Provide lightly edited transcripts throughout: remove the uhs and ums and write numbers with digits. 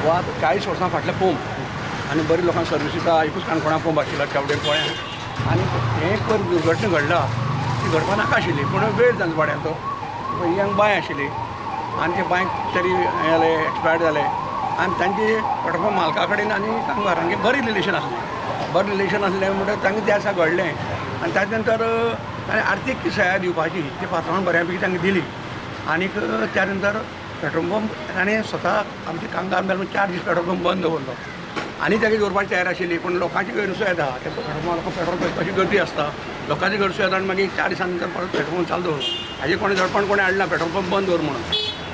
वा 40 वर्सां फाटले पंप आनी बरी लोकांक सर्वीस दिता. एकूच काणकोणा पंप आशिल्लो चावडेर पोळ्यां आनी हें एक दुर्घटना घडला ती घडपा नाका आशिल्ली, पूण वेळ जावन वाड्याचो यंग बांय आशिल्ली आनी ते बांयक तरी हें जालें, एक्सपायर्ड जालें. आनी तांची पेट्रोल पंप मालका कडेन आनी कामगारांगे बरें रिलेशन आसलें, बरें रिलेशन आसलें म्हणटकच तांकां त्या दिसा घडलें आनी ताजे नंतर ताणें आर्थीक सहाय्य दिवपाची ती पात्रांवान बऱ्या पैकी तांकां दिली. आनीक त्या नंतर पेट्रोल पंप ताणें स्वता आमचे कामगार मेळून 4 दीस पेट्रोल पंप बंद दवरलो आनी ताका दवरपाची तयार आशिल्ली, पूण लोकांची गैरसोय येता. ते पेट्रोल पंप पेट्रोल पंपाची गर्दी आसता, लोकांची गैरसोय येता आनी मागीर 4 दिसां नंतर परत पेट्रोल पंप चालू दवरलो. हाजे कोणें दडपण कोणें हाडना पेट्रोल पंप बंद दवर म्हणून,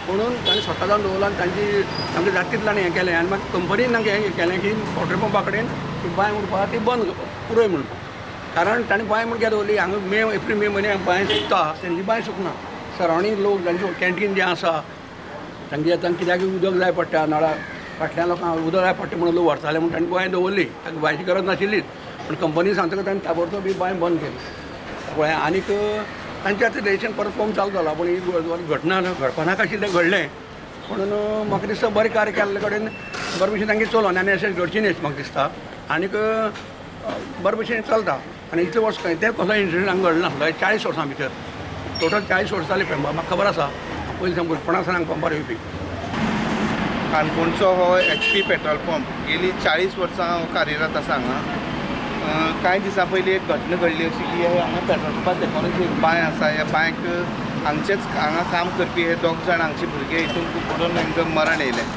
म्हणून ताणें स्वता जावन दवरलो आनी तांची तांकां जाता तितलें हें केलें. आनी मागीर कंपनीन तांकां हें केलें की पेट्रोल पंपा कडेन ती बांय उरपा ती बंद पुरय म्हणून, कारण ताणें बांय म्हूण कित्याक दवरली, हांगा मे एप्रील मे म्हयन्याक बांय सुकता, तेंची बांय सुकना. सरावंडींग लोक जांचे कॅन्टीन जें आसा तांचे तांकां कित्याक उदक जाय पडटा, नळा फाटल्या लोकांक उदक जाय पडटा म्हणून लोक व्हरताले म्हूण तांणी बांय दवरली. तांकां बांयची गरज नाशिल्लीच, पूण कंपनी सांगतकच तांणी ताबडतोब ही बांय बंद केली. पळय आनीक तांचे आतां रिलेशन परत पंप चालू जाला, पूण ही घटना घडपा नाका आशिल्लें घडलें. म्हणून म्हाका दिसता बरें कार्य केल्ले कडेन बरे भशेन तांगें चलोन आनी अशें घडचें न्ही म्हाका दिसता. आनीक बरे भशेन चलता आनी इतले वर्स खंय ते कसलो इन्सिडंट हांगा घडलो नासलो. 40 वर्सां भितर टोटल 40 वर्सां जालीं पंपार, म्हाका खबर आसा पयलीं सावन भुरगेपणा सावन हांगा पंपार येवपी. काणकोणचो हो HP petrol pump गेली 40 वर्सां कार्यरत आसा हांगा. कांय दिसां पयलीं एक घटना घडली अशी की हांगा पेट्रोल पंपार देखूनच एक बांय आसा. ह्या बांयक हांगचेच हांगा काम करपी हे 2 जाण हांगचे भुरगे हितून बुडून तांकां मरण येयलें.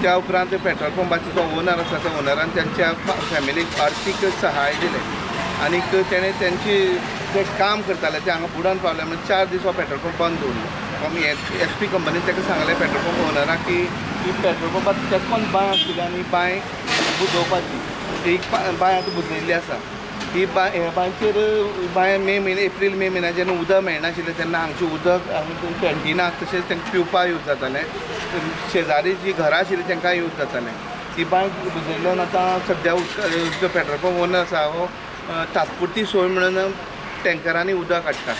त्या उपरांत पेट्रोल पंपाचो जो ओनर आसा त्या ओनरान तांच्या फॅमिलीक आर्थीक सहाय दिलें आनीक तेणें तेंची जे काम करताले ते हांगा बुडोन पावले म्हणून 4 दीस हो पेट्रोल पंप बंद दवरलो. आमी एच पी कंपनीन ताका सांगलें पेट्रोल पंप ओनराक की ही पेट्रोल पंपाक तेंकोन बांय आशिल्ली आनी बांय बुजोवपाची, ही बांय आतां बुजयल्ली आसा. ही बांय ह्या बांयचेर बांय मे म्हयने एप्रील मे म्हयन्या जेन्ना उदक मेळनाशिल्लें तेन्ना हांगचें उदक हांगा कॅन्टिनाक तशेंच तांकां पिवपाक यूज जातालें, शेजारी जी घरां आशिल्लीं तांकां यूज जातालें. ही बांय बुजयल्ल्यान आतां सद्या उदक जो पेट्रोल पंप ओनर आसा हो तात्पुरती सोय म्हणून टँकरांनी उदक हाडटा.